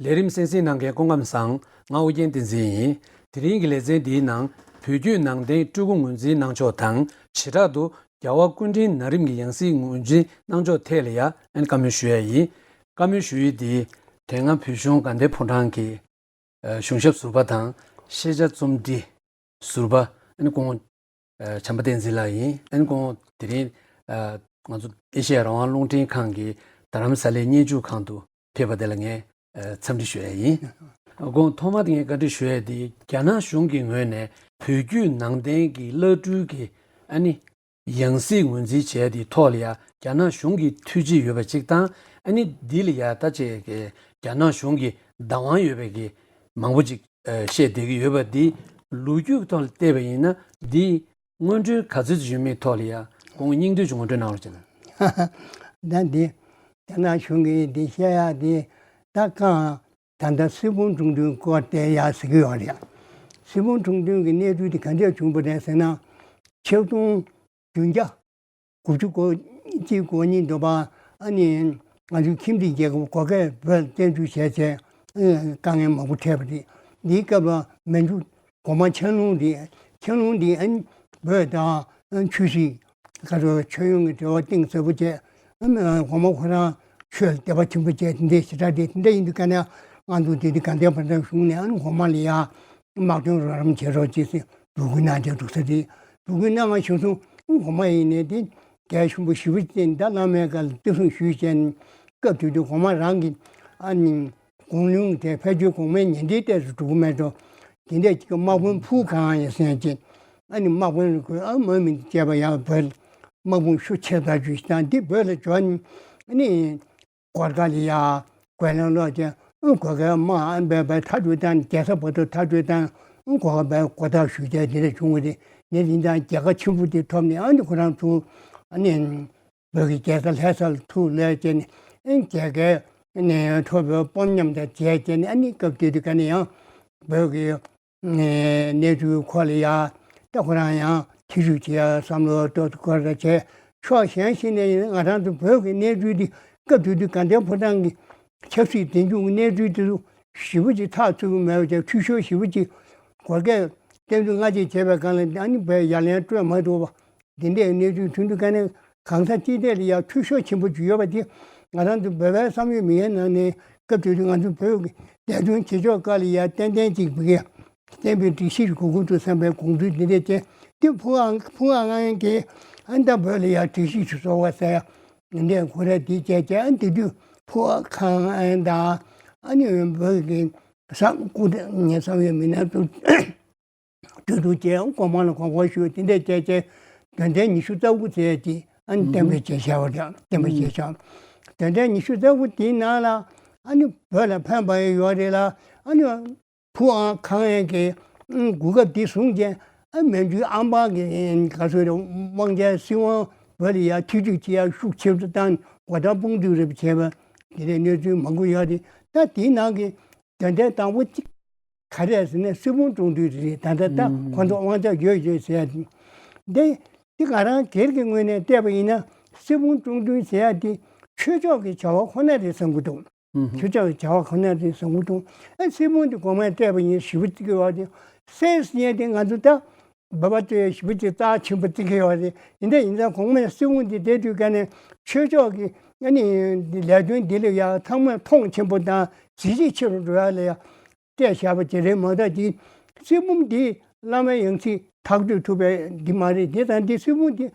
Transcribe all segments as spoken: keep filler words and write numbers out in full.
ལས་རིམ་གསན་གཟིགས་གནང་མཁན་སྐུ་ཁམས་བཟང་། ང་ཨོ་རྒྱན་བསྟན་འཛིན་ཡིན། དེ་རིང་གི་ལེ་ཚན་འདིའི་ནང་བོད་བརྒྱུད་ནང་བསྟན་སྤྲུལ་སྐུ་ངོས་འཛིན་གནང་ཕྱོགས་དང་། བྱེ་བྲག་ཏུ་རྒྱལ་བ་སྐུ་ཕྲེང་ན་རིམ་གྱི་ཡང་སྲིད་ངོས་འཛིན་གནང་ཕྱོགས་ཐད་ལ་ཡང་བཀའ་མོལ་ཞུ་ཡ་ཡིན། བཀའ་མོལ་ཞུ་ཡུལ་འདི་དེ་སྔ་བོད་གཞུང་དགའ་ལྡན་ཕོ་བྲང་གི་གཞུང་ཞབས་ཟུར་པ་དང་ཤེས་བྱ་རྩོམ་སྒྲིག་ཟུར་པ་ཨ་ནི་ཁོང་བྱམས་པ་བསྟན་འཛིན་ལགས་ཡིན། ཨ་ནི་ཁོང་དེ་རིང་ང་ཚོ་ཨེ་ཤེ་ཡ་རང་དབང་རླུང་འཕྲིན་ཁང་གི་རྡ་རམ་ས་ལའི་སྙན་ཞུ་ཁང་དུ་ཕེབས་པ་དེ་ལ་ངས་འཚམས་འདྲི་ཞུ་ཡ་ཡིན། ཁོང་ཐོག་མར་ངས་བཀའ་འདྲི་ཞུ་ཡ་དེ་རྒྱ་ནག་གཞུང་གི་ངོས་ནས་བོད་བརྒྱུད་ནང་བསྟན་གྱི་བླ་སྤྲུལ་གྱི་ཨ་ནི་ཡང་སྲིད་ངོས་འཛིན་བྱས་དེའི་ཐོག་ལ་ཡ་རྒྱ་ནག་གཞུང་གི་ཐུགས་རྗེ་ཡོད་པ་གཅིག་དང་། ཨ་ནི་འདི་ལ་ཡ་ད་ཅེས་ཀྱི་རྒྱ་ནག་གཞུང་གི་བདག་དབང་ཡོད་པའི་གི་མང་པོ་ཅིག་བཤད་བསྡད་ཀྱི་ཡོད་པ་འདི་ལོ་རྒྱུས་ཐོག་ལ་བལྟས་པ་ཡིན་ན་འདི་སྔོན་འགྲོའི་ག་ཚོད་ཡོད་མེད་ཐོག་ལ་ཡ་ཁོང་སྙིང་བསྡུས་ཀྱི་ངོ་སྤྲོད་གནང་རོགས་བྱེད་ན། ད་འདི་རྒྱ་ནག་གཞུང་གིས་འདི་བཤད་ཡ་འདི་ད་གང་ད་ལྟ་སྲིད་སྐྱོང་ཁྲིན་ཏུའུ་སྐོར་བལྟས་ཡ་ཟེར་གྱི་ཡོད་རེད། སྲིད་སྐྱོང་ཁྲིན་ཏུའུ་གི་གནས་ཚུལ་དེ་ག་འདྲས་བྱུང་བ་རེད་ཟེར་ན། ཆིག་སྟོང་བདུན་བརྒྱ་དགུ་བཅུ་གོ་གཅིག་གོ་གཉིས་འདྲ་པོ། ཨ་ནི་ང་ཚོའི་ཁྱིམ་མཚེས་རྒྱལ་ཁབ་གོ་གས་བོད་བཙན་འཛུལ་བྱས་བྱས་དཀའ་ངལ་མང་པོ་འཕྲད་པ་རེད། འདིའི་སྐབས་ལ་མན་ཇུ་གོང་མ་ཆན་ལུང་རེད། ཆན་ལུང་འདི་ཨ་ནི་བོད་དང་ཆོས་སྲིད་ཁ་ཐོར་ཆོས་ཡོན་གྱི་འབྲེལ་བ་གཏིང་ཟབ་པོ་བྱས། ཨ་ནི་གོང་མ་ཁོ་རང་ཆོས་ལ་དད་པ་ཆེན་པོ་བྱས། དེ་འདྲའི་ཞེ་དྲག་རེད། དེ་འདྲ་ཡིན་དུས་ཀ་ནས་ང་ཚོ་དེ་དུས་དགའ་ལྡན་ཕོ་བྲང་གཞུང་ནས་ཨ་ནི་གོང་མ་ལ་ཡ་དམག་དོན་རོགས་རམ་བྱེད་རོགས་བྱེད་ཟེར་འབོད་སྐུལ་གནང་བྱས་འདུག་ས་རེད། འབོད་སྐུལ་གནང་བ་ཞུ་སོང་། ཨ་ནི་གོང་མ་ཡིན་ནས་དེ་རྒྱལ་ཆེན་པོ་ཞེ་པོ་ཅིག་ད་བླ་མའི་བཀའ་ལ་བརྩི་སྲུང་ཞུས་བྱས་ནས། སྐབས་དེ་དུས་གོང་མ་རང་གིས་ཨ་ནི་དགུང་ལོ་དེ་ཕལ་ཆེར་གོང་མའི་ཉེ་འབྲེལ་ཏོག་ཙམ་འགྲོ་གི་མེད་འགྲོ། དེ་འདྲས་ཅིག་དམག་དཔོན་ཕུའུ་ཁང་ཡང་ཟེར་ཅིག་ཨ་ནི་དམག་དཔོན་ལ་གོ་ཨ་མ་མི་བྱས་པ་ཡང་བོད་དམག་དཔུང་ཤུགས་ཆེ་ཙམ་ཞིག་བཏང་། འདི་བོད་ལ་འབྱོར་ནས་ཨ་ནི་གོར་ཁ་ལ་ཡ་གོས་ལོན་ལོག་ཅིག་ཨ་གོར་ཁའི་དམག་ཨ་འབའ་འབའ་མཐའ་སྐྲོད་བཏང་། རྒྱལ་ས་བར་དུ་མཐའ་སྐྲོད་བཏང་། ཨ་གོར་ཁ་འབའ་གོ་བརྡ་ཞུ་བྱས་དེ་འདྲ་བྱུང་བ་རེད། ནས་དེ་འདྲ་རྒྱལ་ཁ་ཆེན་པོ་དེ་ཐོབ་ནས་ཨ་ནི་ཁོ་རང་ཚོ་ཨ་ནི། བོད་ཀྱི་རྒྱལ་ས་ལྷ་ས་ལ་ཐུགས་ལས་བྱས་ནས། ཨེ་རྒྱལ་ཁའི་ནས་ཁྲོ་བོའི་སྤོབས་ཉམས་དང་བཅས་བྱས་ནས། ཨ་ནི་སྐབས་དེ་དུས་ཀ་ནས་ཡང་བོད་ཀྱི་གནས་ཚུལ་སྐོར་ལ་ཡ་ད་ཁོ་རང་ཡང་ཐེ་ཇུས་བྱེད་ཡ་བསམ་བློ་ཏོག་ཙམ་འཁོར་ར་བྱས། ཕྱོགས་གཞན་ཞིག་ནས་ཡིན་ན་ང་རང་ཚོ་བོད་ཀྱི་གནས་ཚུལ་འདི་སྐབས་དེ་དུས་དགའ་ལྡན་ཕོ་བྲང་གི་ཆབ་སྲིད་འཛིན་སྐྱོང་གི་གནས་ཚུལ་དེ་ཚོ་ཞེ་པོ་ཅིག་ཐག་ཆོད་ཀྱི་མེད་པ་བྱས། འཐུས་ཤོར་ཞེ་པོ་ཅིག་གོ་སྐབས་བཙན་འཛུལ་སྔ་རྗེས་བྱས་པའི་སྒང་ལ་ཨ་ནི་བོད་ཡ་ལན་སྤྲོད་མ་ཐུབ་པ། འདི་འདྲའི་གནས་ཚུལ་བྱུང་དུས་ཀ་ནས་གང་ཟག་སྤྱི་བདེ་ལ་ཡང་འཐུས་ཤོར་ཆེན་པོ་ཅིག་ཡོད་པ་དེ་ང་རང་ཚོ་བོད་པའི་བསམ་ཡས་མི་ཡས་ནང་ནས་སྐབས་དེ་དུས་ང་ཚོ་བོད་ཀྱི་བདེ་དོན་བྱེད་ཕྱོགས་སྐོར་ལ་ཡང་ཏན་ཏན་ཅིག་བི་གའི་བསྟན་པའི་སྒྲིག་གཞི་ཞིག་དགོས་ཀྱི་འདུག་བསམ་པའི་དགོངས་ཚུལ་འདི་འདྲ་བྱས། དེ་ཕུའུ་ཨང་ཕུའུ་ཨང་ཨན་གྱིས་ཨ་ནི་ད་བོད་ལ་ཡང་སྒྲིག་གཞི་ཞིག་བཟོ་བ་ཟེར་ཡ་འདི་འདྲའི་གོ་རེ་འདི་བྱས་བྱས། ཨ་ནི་དེ་དུས་ཕུའུ་ཁང་ཨན་དང་ཨ་ནི་བོད་ཀྱི་བསམ་སྐུ་ངའི་བསམ་ཡས་མི་སྣ་ཚོ། གྲོས་བསྡུར་བྱས། གོང་མ་ལ་དགོངས་སྐོར་ཞུས། དེ་འདྲས་བྱས་བྱས་དོན་ཚན་ཉི་ཤུ་རྩ་དགུ་ཟེར་ཡ་ཅིག་ཨ་ནི་གཏན་འབེབས་བྱས་བཞག་པ་རེད། གཏན་འབེབས་བྱས་བཞག་དོན་ཚན་ཉི་ཤུ་རྩ་དགུ་དེའི་ནང་ལ་ཨ་ནི་བོད་ལ་ཕན་པ་ཡོད་རེད་ལ། ཨ་ནི་ཕུའུ་ཨང་ཁང་ཨན་གྱིས་གོ་སྐབས་འདི་བཟུང་བྱས་ཨ་མན་ཇུའི་ཨམ་པ་གི་ག་ཚོད་རེད། དབང་ཆེན་སྲིད་དབང་བོད་ལ་ཡ་ཐེ་ཇུས་བྱེད་ཡ་ཤུགས་ཆེ་རུ་བཏང་། གོ་བརྡ་དཔུང་སྒྲིག་རེ་བྱས་པ་དེ་འདྲའི་གནས་ཚུལ་མང་པོ་ཡོད་རེད། ད་དེའི་ནང་གི་དོན་ཚན་དང་པོ་གཅིག་ག་རེ་ཟེར་ན་སྲིད་སྐྱོང་ཁྲིན་ཏུའུ་རེད། ད་ལྟ་ད་ཁོ་ཚོ་དབང་ཆ་ཡོད་ཡོད་ཟེར་ཡ་དེ། འདི་འདི་ང་རང་སྒེར་གྱི་ངོས་ནས་བལྟས་པ་ཡིན་ན་སྲིད་སྐྱོང་ཁྲིན་ཏུའུ་ཟེར་ཡ་དེ་ཆོས་ཕྱོགས་ཀྱི་བྱ་བ་ཁོ་ན་རེད་བསམ་གྱི་འདུག་ཆོས་ཕྱོགས་ཀྱི་བྱ་བ་ཁོ་ན་རེད་བསམ་གྱི་འདུག་ཨ་སྲིད་སྐྱོང་དེ་གོང་མས་བལྟས་པ་ཡིན་ཞེ་པོ་བརྩི་གི་ཡོད་དེ། སྲིད་ཟེར་ཡ་དེ་ང་ཚོ་ད་འབད་པ་ལྟོས་ཞེ་པོ་ཅིག་རྩ་ཆེན་པོ་བརྩི་གི་ཡོད་རེད། ཡིན་ད་ཡིན་ཙང་གོང་མའི་སྲིད་དབང་འདི་བསྡད་དུས་ཀ་ནས་ཆོས་ཕྱོགས་ཀྱི་ཨ་ནི་ལས་དོན་འདི་ལ་ཡང་ཚང་མས་མཐོང་ཆེན་པོ་དང་གཟི་བརྗིད་ཆེ་རུ་འགྲོ་ཡ་ལ་ཡང་སྤྲད་བཞག་པ་ཅིག་རེད་མ་གཏོགས། ཀྱི་སྲིད་བུམ་འདི་བླ་མའི་ཡང་སྲིད་ཐག་གཅོད་ཐུབ་པའི་འདི་མ་རེད། དེ་དང་འདི་སྲིད་བུམ་འདི་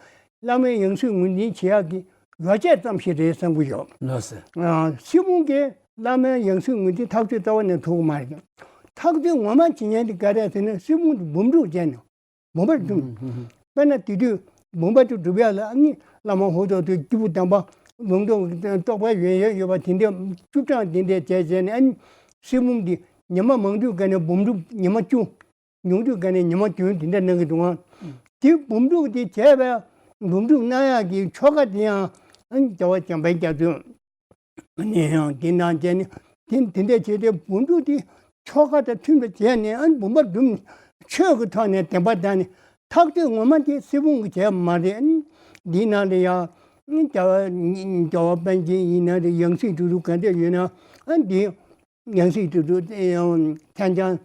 བླ་མའི་ཡང་སྲིད་ངོས་འཛིན་བྱེད་ཡག་གི་ཡོ་བྱད་ཙམ་ཞིག་རེད་བསམ་གྱི་ཡོད། ལགས་སོ། ཨ། སྲིད་བུམ་གྱིས་བླ་མའི་ཡང་སྲིད་ངོས་འཛིན་ཐག་གཅོད་རྩ་བ་ནས་ཐུབ་ཀྱི་མ་རེད། ཐག་གཅོད་ངོ་མ་བྱེད་མཁན་དེ་ག་རེ་ཟེར་ན་སྲིད་བུམ་དེ་འབུམ་ཕྲུག་ཅན་ནོ། འབུམ་པར་བསྒྲུབས། དཔེར་ན་དེ་དུས་འབུམ་པ་དེ་སྒྲུབ་ཡག་ལ་ཨ་ནི་བླ་མ་ཧོ་ཏོ་དེ་སྐྱེས་བུ་དམ་པ་ལུང་རྟོགས་རྟོགས་པ་ཡོད་ཡོད་ཡོད་པ་དེ་འདྲ་བཅུ་གྲངས་དེ་འདྲ་བྱས་བྱས་ནས། ཨ་ནི་སྲིད་བུམ་དེ་ཉི་མ་མང་དུས་ག་ནས་འབུམ་ཕྲུག་ཉི་མ་བཅུ། ཉུང་དུས་ག་ནས་ཉི་མ་བདུན་དེ་འདྲ་གནང་གི་འདུག་ཨང་། དེ་འབུམ་ཕྲུག་དེ་བྱས་པའི་འབུམ་ཕྲུག་གནང་ཡག་གི་ཆོ་ག་དེ་ཡང་ཨ་ནི་རྒྱལ་བ་བྱམས་པའི་རྒྱ་མཚོས་ཨ་ནི་ཡང་དེ་གནང་བྱས་ནས། དེ་དེ་འདྲ་བྱས་ཏེ་འབུམ་ཕྲུག་དེ་ཆོ་ག་དང་མཐུན་པ་བྱས་ནས། ཨ་ནི་འབུམ་པ་བསྒྲུབས་ནས་ཆོས་ཀྱི་ཐོག་ནས་བདེན་པ་བདག་ནས། ཐག་གཅོད་ངོ་མ་དེ་སྲིད་བུམ་གྱིས་བྱས་པ་མ་རེད། ཨ་ནི་འདིའི་ནང་ལ་ཡང་རྒྱལ་བ་རྒྱལ་བ་པཎ་ཆེན་ཡིན་ན་རེད། ཡང་སྲིད་དེ་ཚོ་ག་འདྲ་ཡོད་ན་ཨ་ནི་འདི། ཡང་སྲིད་དུ་དུ་ཐན་ཅང་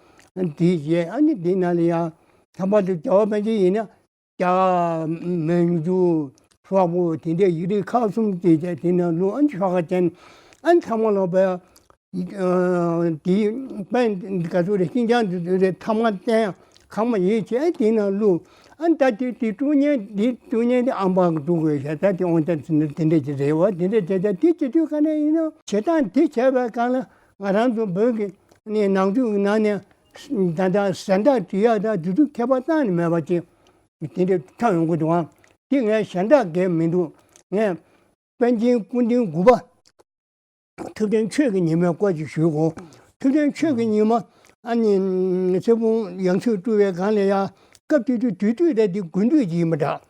དེའི་རྗེས་ཨ་ནི་དེ་ནང་ལ་ཡང་ཐ་མ་དུ་རྒྱལ་བ་པཎ་ཆེན་ཡིན་ན། རྒྱ་མན་ཇུ་སོག་པོ་དེ་འདྲའི་ཡིག་རིགས་ཁག་གསུམ་དེ་དེ་ནང་ལུ་ཨ་ནི་ཆོ་ག་ཅན་ཨ་ནི་ཐ་མ་ལོ་པའི་དེའི་དཔོན་ག་ཚོད་རེད། ཤིན་ཅང་དེ་ཚོ་རེད། ཐ་མ་བསྟན་ཁང་མ་ཡིན་བྱས་དེ་ནང་ལུ་ཨ་ནི་ད་དེ་དེ་དཀྲུག་ཉེན་དེ་དཀྲུག་ཉེན་དེ་ཨམ་པ་དཀྲུག་དགོས་ཤག་ད་དེ་དབང་ཆ་དེ་འདྲ་དེ་འདྲ་ཅིག་རེད་བ། དེ་འདྲ་བྱས་ཙང་དེ་བྱེད་དུས་ག་ནས་ཡིན་ན་བྱེད་སྟངས་དེ་བྱས་པའི་སྒང་ལ་ང་རང་ཚོ་བོད་ཀྱི་ནི་ནང་ཆོས་ཀྱི་ནང་ནས་ད་ལྟ་གཞན་དག་བྲིས་ཡག་དང་དེ་ཚོ་ཁྱད་པར་གཏན་ནས་མེད་པ་ཅིག་དེ་འདྲ་ཐོན་ཡོང་གི་འདུག་ཨང་། དེ་ངས་གཞན་དག་འགལ་མི་འདུག་ངས་པཎ་ཆེན་སྐུ་ཕྲེང་དགུ་པ་ཐུབ་བསྟན་ཆོས་ཀྱི་ཉི་མའི་སྐོར་ཅིག་ཞུ་དགོས། ཐུབ་བསྟན་ཆོས་ཀྱི་ཉི་མ་ཨ་ནི་ཚེ་སྤུངས་ཡང་སྲིད་དཀྲུག་པའི་སྒང་ལ་ཡ་སྐབས་དེ་དུས་དུས་དུས་རེད། དེ་དགུན་དུས་ཅིག་ཡིན་པ་འདྲ།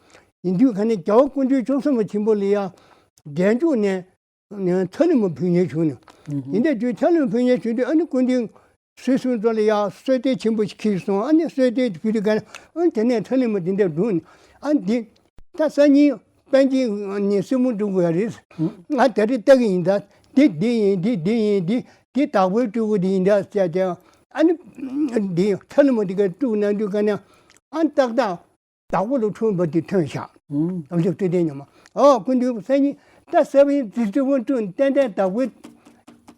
ཡིན་དུས་ག་ནས་རྒྱལ་བ་སྐུ་ཕྲེང་བཅུ་གསུམ་པ་ཆེན་པོ་ལ་ཡ་རྒྱལ་འཇུག་ནས་ཚ་ལུ་མ་ཕུལ་ཉེན་བྱུང་ནས། ཡིན་དེ་དུས་ཚ་ལུ་མ་ཕུལ་ཉེན་བྱུང་དུས་ཨ་ནི་སྐུ་མདུན་སོ་སོའི་འགྲོ་ལ་ཡ་གསོལ་སྟོན་ཆེན་པོ་ཞིག་ཁྱེར་སོང་། ཨ་ནི་གསོལ་སྟོན་དེ་ཕུལ་དུས་ག་ནས་ཨ་ནི་དེ་ནས་ཚ་ལུ་མ་དེ་འདྲ་བསྒྲུགས་ནས་ཨ་ནི་དེ་ད་སང་ཉིན་པཎ་ཆེན་ནས་གསོལ་འདེབས་སྒྲུབ་དགོས་ཡ་རེད། ང་ད་རེས་ལྟ་གི་ཡིན། ད་དེ་འདི་ཡིན། དེ་འདི་ཡིན། དེ་དེ་བདག་པོའི་སྤྲུལ་སྐུ་འདི་ཡིན་ད་ཟེར་ཀྱང་ཨ་ནི་འདི་ཚ་ལུ་མ་དེ་ག་སྤྲུལ་གནང་དུས་ག་ནས་ཨ་ནི་ཏག་ཏག་བདག་པོ་ལ་འཁྲུངས་པ་དེ་ཐོན་ཤག་ཨུམ། ཨ་ལུ་ཐུབ་བསྟན་ཉི་མ། ཨོ་སྐུ་མདུན་སང་ཉིན་ད་གསལ་བའི་རྫི་སྤྲུལ་སྐུ་སྤྲུལ་ཏན་ཏན་བདག་པོའི་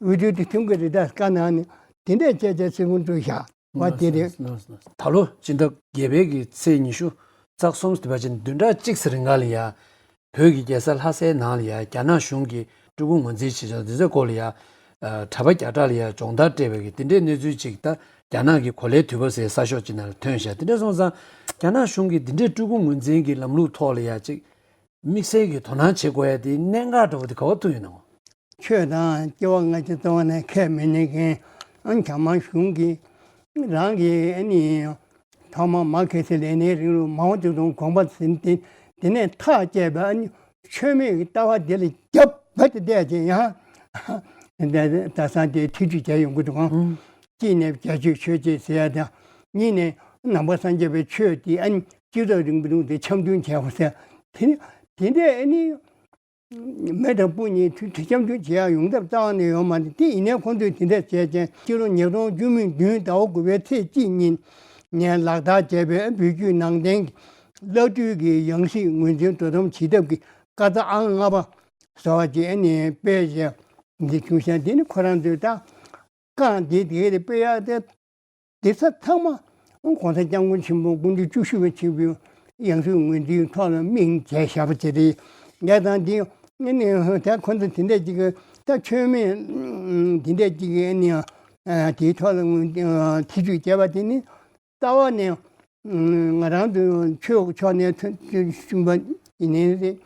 འོས་སྤྲུལ་དེ་ཐོན་གི་རེད། ད་བཀའ་གནང་ནས་དེ་འདྲས་བྱས་བྱས་གསོལ་འདེབས་སྒྲུབ་ཤག་བ་དེ་རེད། ད་ལོ་སྤྱི་ཟླ་བརྒྱད་པའི་གི་ཚེས་ཉི་ཤུ་རྩ་གསུམ་དེ་བ་ཅིན་བདུན་ཕྲག་གཅིག་ཙམ་རིང་ག་ལ་ཡ། བོད་ཀྱི་རྒྱལ་ས་ལྷ་སའི་ནང་ལ་ཡ་རྒྱ་ནག་གཞུང་གིས་སྤྲུལ་སྐུ་ངོས་འཛིན་བྱེད་ཕྱོགས་འདི་ཚོའི་སྐོར་ལ་ཡ། གྲྭ་པ་བརྒྱ་ཕྲག་ལ་ཡ་སྦྱོང་བརྡར་སྤྲད་པའི་གི་དེ་འདྲའི་གནས་ཚུལ་ཅིག་ད་རྒྱ་ནག་གི་གོ་ལའི་དུས་བབ་ཟེར་གསར་ཤོག་ཅིག་ནང་ལ་ཐོན་ཤག་དེ་འདྲ་སོང་ཙང་རྒྱ་ནག་གཞུང་གིས་དེ་འདྲའི་སྤྲུལ་སྐུ་ངོས་འཛིན་གྱི་ལམ་ལུགས་ཐོག་ལ་ཡ་ཅིག་དམིགས་བསལ་གྱི་དོ་སྣང་བྱེད་དགོས་ཡ་དེ་གནད་འགག་འདྲ་བོ་དེ་ག་བ་ཐུག་ཡོད་ན། ཆོས་དང་སྐྱེ་བ་སྔ་ཕྱི་གཙོ་བོ་ནས་ཁས་མི་ལེན་མཁན་ཨ་ནི་གྱང་མང་གཞུང་གིས་རང་གི་ཨ་ནི་ཐོག་མ་མར་ཁེ་སི་ལེ་ནིན་རིང་ལུགས་མའོ་ཙེ་ཏུང་དགོངས་པ་ཟིན་ཏེ་དེ་ནས་ཐག་བཅད་པ་ཨ་ནི་ཆོས་མེད་ཀྱི་ལྟ་བ་དེ་ལ་རྒྱབ་བ་དེ་བལྟས་ཀྱི་ཡང་ད་ད་སང་དེ་ཐེ་ཇུས་བྱས་ཡོང་གི་འདུག་ཨང་། གཅིག་ནས་རྒྱ་ཆོས་ཆོས་ཅེས་ཟེར་ཡ་དང་གཉིས་ནས་ནང་པ་སངས་རྒྱས་པའི་ཆོས་དེ་ཨ་ནི་སྤྱི་ཚོགས་རིང་པོ་དེ་འཆམ་མཐུན་བྱས་པ་ཟེར་དེ་ནི་དེ་འདྲས་ཨ་ནི། མེ་དང་སྤུ་གཉིས་དུས་དེ་འཆམ་མཐུན་བྱེད་ཡག་ཡོང་ཐབས་རྩ་བ་ནས་ཡོད་མ་རེད། དེ་ཡིན་ནའི་ཁོང་ཚོས་དེ་འདྲ་བྱས་ཀྱང་སྤྱི་ལོ་ཉིས་སྟོང་བཅུ་མེད་བདུན་ཟླ་བ་དགུ་པའི་ཚེས་གཅིག་ཉིན་ནས་ལག་བསྟར་བྱས་པའི་བོད་བརྒྱུད་ནང་བསྟན་གྱི་བླ་སྤྲུལ་གྱི་ཡང་སྲིད་ངོས་འཛིན་དོ་དམ་བྱེད་ཐབས་ཀྱི་བཀའ་རྩ་ཨང་ལྔ་པ་ཟེར་བ་ཅིག་ཨ་ནི་སྤེལ་བྱས་འདི་བྱུང་ཤག་དེ་ནི་ཁོ་རང་ཚོས་ད་རྐང་འདི་དེ་རེ་སྤེལ་ཡག་དེ། དེ་ཚོ་ཚང་མ་༸གོང་ས་༸སྐྱབས་མགོན་ཆེན་པོ་སྐུ་ཕྲེང་བཅུ་བཞི་པ་ཆེན་པོའི་ཡང་སྲིད་ངོས་འཛིན་ཐོག་ལ་དམིགས་བྱས་བཞག་པ་ཅིག་རེད། ཡ་དང་དེ་ནི་ད་ཁོ་ཚོ་དེ་འདྲ་ཅིག་གི་ད་ཆོས་མེད་དེ་འདྲ་ཅིག་གི་ནི་དེའི་ཐོག་ལ་ངོས་ཐེ་ཇུས་བྱས་པ་དེ་ནི་རྩ་བ་ནས་ང་རང་ཚོ་ཆོས་ཕྱོགས་ནས་མཐུན་པ་ཡིན་ནའི་རེད།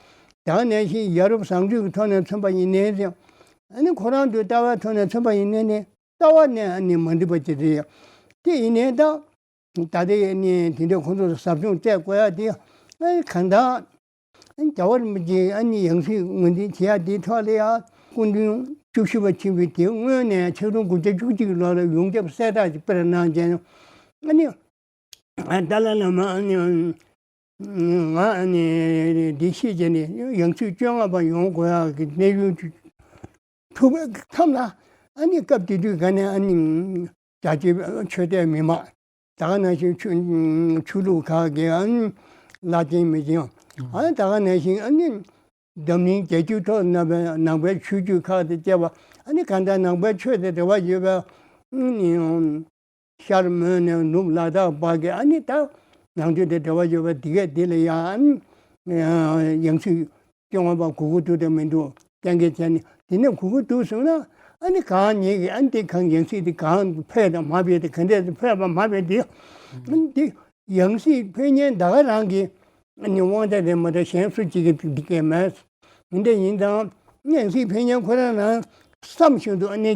ད་ག་ནང་བཞིན་ཡ་རབས་བཟང་སྤྱོད་ཀྱི་ཐོག་ནས་མཐུན་པ་ཡིན་ནའི་རེད། ཨ་ནི་ཁོ་རང་ཚོའི་ལྟ་བའི་ཐོག་ནས་མཐུན་པ་ཡིན་ནའི་ནི། རྩ་བ་ནས་ཨ་ནི་མ་འགྲིག་པ་ཅིག་རེད། དེ་ཡིན་ནའི་ད་ད་ལྟའི་ཨ་ནི་དེ་འདྲ་ཁོང་ཚོ་ལ་ཟབ་སྦྱོང་སྤྲད་དགོས་ཡ་དེ་ཨ་ནི་གང་ལྟར་རྒྱལ་བ་རིན་པོ་ཆེ་ཨ་ནི་ཡང་སྲིད་ངོས་འཛིན་བྱེད་ཡ་དེའི་ཐོག་ལ་ཡ་སྐུ་མདུན་བཅུ་བཞི་པ་ཆེན་པོས་དེ་སྔོན་ནས་ཆིག་སྟོང་དགུ་བརྒྱ་བཅུ་གཅིག་ལོ་ལ་ཡོངས་ཁྱབ་གསལ་བསྒྲགས་ཅིག་སྤེལ་གནང་བྱས་ཨ་ནི་ཏཱ་ལའི་བླ་མ་ཨ་ནི། ང་ཨ་ནི་འདི་ཤེས་བྱས་ནས་ཡང་སྲིད་བཅོ་ལྔ་པ་ཡོང་དགོས་ཡག་གི་གནས་ཚུལ་ཐུག་པའི་མཚམས་ལ་ཨ་ནི་སྐབས་དེ་དུས་ག་ནས་ཨ་ནི་རྒྱ་ཆེ་ཆོས་དད་མི་མང་ད་ག་ནང་བཞིན་ཆོས་ཆོས་ལུགས་ཁག་གི་ཨ་ནི་བླ་ཆེན་མི་ཆེན་ཨ་ནི་ད་ག་ནང་བཞིན་ཨ་ནི་འཛམ་གླིང་རྒྱལ་སྤྱིའི་ཐོག་ནང་པའི་ནང་པའི་ཆོས་བརྒྱུད་ཁག་དང་བཅས་པ་ཨ་ནི་གང་ལྟར་ནང་པའི་ཆོས་དང་འབྲེལ་བ་ཡོད་པའི་ཨ་ནི། ཤར་མོན་ནས་ནུབ་ལ་དྭགས་བར་གྱི་ཨ་ནི་ད་ནང་ཆོས་དང་འབྲེལ་བ་ཡོད་པ་འདི་གས་འདི་ལ་ཡང་ཨ་ནི་ཡང་སྲིད་སྐྱོང་བ་པ་གུ་གུ་འདུག་དང་མི་འདུག་གཏན་འཁེལ་བྱས་ནས་དེ་ནས་གུ་གུ་འདུག་སོང་ན་ཨ་ནི་གང་ཉིད་ཀྱི་ཨ་ནི་དེ་གང་ཡང་སྲིད་དེ་གང་ཕེབས་དང་མ་ཕེབས་དེ་ག་འདྲས་ཕེབས་པ་མ་ཕེབས་དེ་ཨ་ནི་དེ་ཡང་སྲིད་ཕེབས་མཁན་ད་ག་རང་གི་ཨ་ནི་དབང་ཆ་རེད་མ་གཏོགས་གཞན་སུ་གཅིག་གིས་འདི་གས་མེད། འདི་འདྲ་ཡིན་ཙང་ཡང་སྲིད་ཕེབས་མཁན་ཁོ་རང་རང་བསམ་བཞིན་དུ་ཨ་ནི་